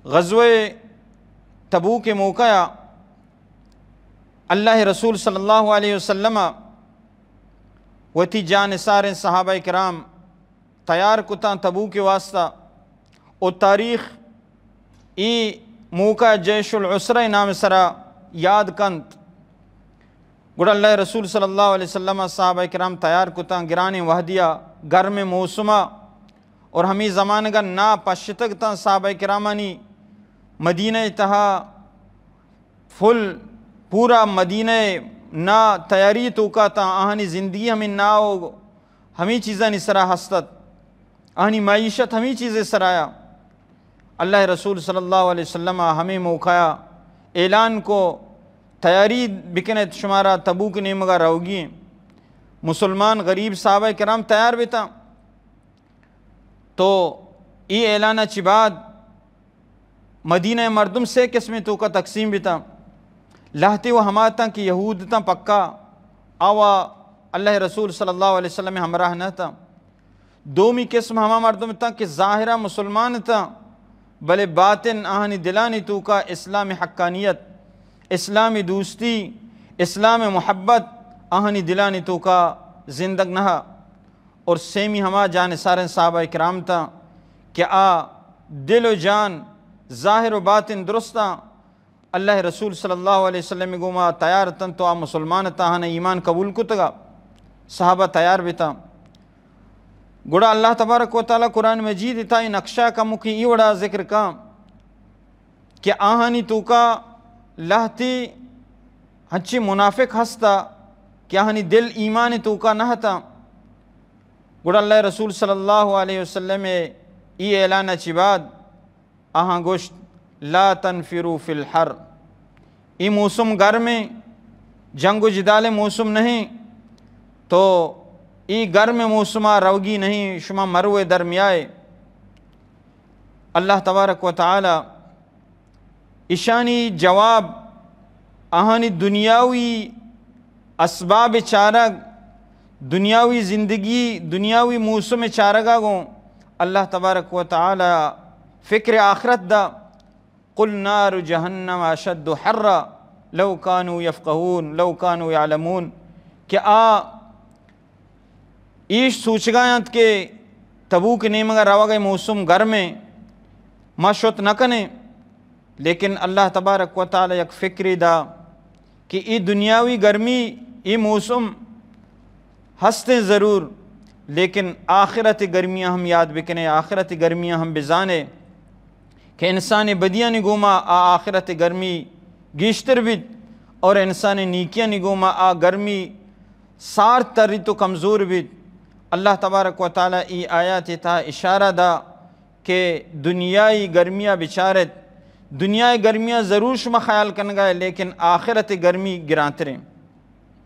غزوہ تبوک موقع ءَ اللہ رسول صلی اللہ علیہ وسلم ءَ وتی جاہ نثاریں صحابہ کرام تیار کتاں تبوک واسطہ، و تاریخ ای موقع جیش العسرہ نام سرا یاد کنت۔ گڑا اللہ رسول صلی اللہ علیہ وسلم ءَ صحابہ کرام تیار کتاں گرانیں وہدیا، گرم موسما، اور ہمیں زمانگا نا پشتگ تاں صحابہ کرامانی مدینہ تہا فل پورا مدینہ نا تیاری توکا تاں، آہانی زندگی ہمیں نا و ہمیں چیزانی سرا ہستت، آہانی معیشت ہمیں چیزے سرایا۔ اللہ رسول صلی اللہ علیہ وسلم ءَ ہمیں موقع ءَ اعلان کو، تیاری بکنت، شمارا تبوک نیمگا روگی ہیں۔ مسلمان غریب صحابہ کرام تیار بیتاں۔ تو ای اعلان چی بعد مدینہ مردم سے قسم توکا تقسیم بیتاں۔ لہتے و ہما تاں کہ یہود تاں پکا، آوا اللہ رسول صلی اللہ علیہ وسلم ہمراہ نہ تاں۔ دومی قسم ہما مردم تاں کہ ظاہرا مسلمان تاں، بلے باطن آہانی دلانی توکا اسلام حقانیت، اسلام دوستی، اسلام محبت آہانی دلانی توکا زندگ نہ۔ اور سیمی ہما جانثاریں صحابہ کرام تاں کہ آ دل و جان، ظاہر و باطن درستاں، اللہ رسول صلی اللہ علیہ وسلم گوما تیار تنت و آ مسلمان تاں، آہاں ایمان قبول کتگا، صحابہ تیار بیتاں۔ گڑا اللہ تبارک و تعالی قرآن مجید تہا ای نقشہ کموکی ای وڑا ذکر کا کہ آہانی توکا لہتی ہنچی منافق ہستا کہ آہانی دل ایمان توکا نہ ہتا۔ گڑا اللہ رسول صلی اللہ علیہ وسلم ای اعلان چی بعد آہاں گوشت، لا تنفروا فی الحر، ای موسم گرم ہیں، جنگ و جدال موسم نہیں، تو ای گرم موسم روگی نہیں، شما مروے درمیائے۔ اللہ تبارک و تعالی اشانی جواب آہانی دنیاوی اسباب چارگ، دنیاوی زندگی، دنیاوی موسم چارگا گوں اللہ تبارک و تعالی فکر آخرت دا۔ قل نار جہنم اشد حرا لو کانوا یفقہون، لو کانوا یعلمون، کہ آ ایش سوچگا انت کہ تبوک نیمگا روگئے موسم گرم ہیں، ما شت نہ کنیں، لیکن اللہ تبارک و تعالی یک فکری دا کہ ای دنیاوی گرمی، ای موسم ہستیں ضرور، لیکن آخرت گرمیاں ہم یاد بکنے، آخرت گرمیاں ہم بزانے کہ انسان بدیانی گوما آ آخرت گرمی گیشتر بیت اور انسان نیکیانی گوما آ گرمی سارت تریت و کمزور بیت۔ اللہ تبارک و تعالی ای آیات تہا اشارہ دا کہ دنیای گرمیا بچارت، دنیای گرمیا ضرور شما خیال کنگا ہے، لیکن آخرت گرمی گرانتریں۔